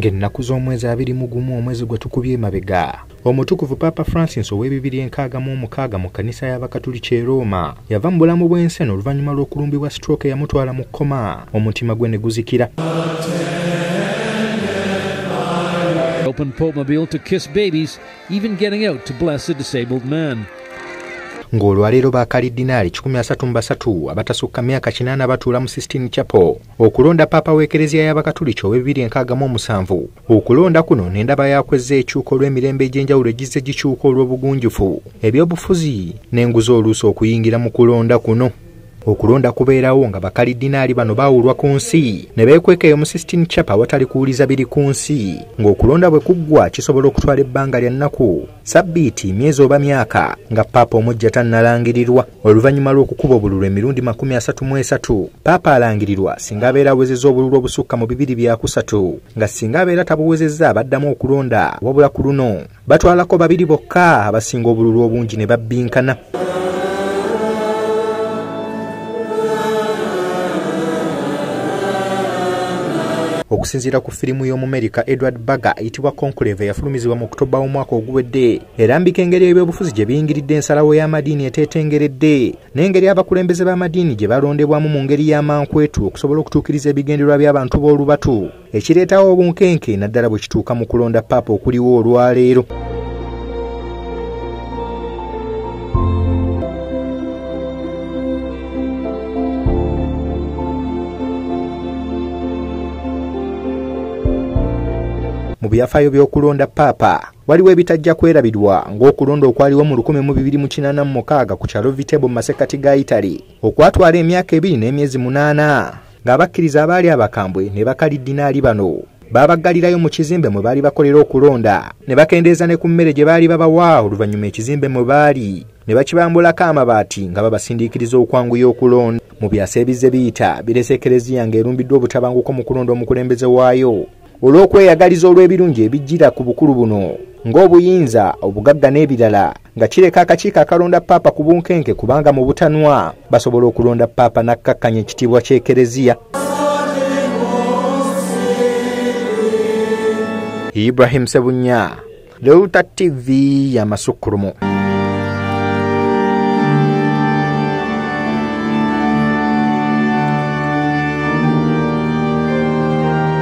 Ng'ennaku z'omwezi 21 omwezi gwe tukubye emabega, omutukuvu Papa Francis ow'e2066 mu kkanisa y'Abakatuliki e Roma yava mu bulamu bw'ensi eno oluvannyuma lw'okulumbibwa stroke eyamutwala mu kkoma, omutima gwe ne guzikira. Open Popemobile to kiss babies, even getting out to bless a disabled man. Ng'olwaleero bakalidinaali 133 abatasukka myaka 8 batuula mu Sistine Chapel okulonda Paapa w'Ekereziya y'Abakatuliki ow'e2067. Okulonda kuno n'endaba yakwezza ekyuka olw'emirembe egy'enjawulo egizze gikyuka olw'obugunjufu, ebyobufuzi n'enguzi oluusi okuyingira mu kulonda kuno. Okulonda kubeerawo nga bakalidinaali bano baawulwa ku nsi ne beekweka eyo mu Sistine Chapel awatali kuwuliza biri ku nsi. Ng'okulonda bwe kuggwa kisobola okutwala ebbanga lya nnaku, sabbiiti, myezi oba myaka nga Paapa omujja tannalangirirwa. Oluvannyuma lw'okukuba obululu emirundi 33, Paapa alangirirwa singa abeera awezezza obululu obusukka mu 2 3, nga singa abeera tabuwezezza abaddamu okulonda. Wabula ku luno batwalako babiri bokka abasinga obululu obungi ne babbinkana. Okusinziira ku firimu y'Omumerika Edward Berger eyitibwa Conclave eyafulumizibwa mu Okutoba w'omwaka oguwedde, erambika engeri ebyobufuzi gye biyingiridde ensalawo y'amadiini eteetengeredde n'engeri abakulembeze b'amadiini gye balondebwamu mu ngeri y'amankwetu okusobola okutuukiriza ebigendererwa by'abantu b'olubatu, ekireetawo obunkenke naddala bwe kituuka mu kulonda Paapa okuliwo olwaleero. Mu byafaayo by'okulonda Paapa waliwo ebitajja kwerabirwa ng'okulonda okwaliwo mu 2086 ku kyalo Viterbo mu masekkati ga Italy okwatwala emyaka 2 n'emyezi 8, ng'abakkiriza abaali abakambwe ne bakalidinaali bano baabaggalirayo mu kizimbe mwe baali bakolera okulonda ne bakendeeza ne ku mmere gye baali babawa. Oluvannyuma ekizimbe mwe baali ne bakibambulako amabaati nga babasindiikiriza okwanguya okulonda. Mu byasa ebizze biyita birese Ekereziya ng'erumbiddwa obutabanguko mu kulonda omukulembeze waayo olw'okweyagaliza olw'ebirungi ebijjira ku bukulu buno ng'obuyinza, obugagga n'ebirala, nga kireka akakiiko akalonda Paapa ku bunkenke kubanga mu butanwa basobola okulonda Paapa n'akkakkanya ekitiibwa ky'Ekereziya. Ibrahim Sebunya, Delta TV y'amasukkulumu.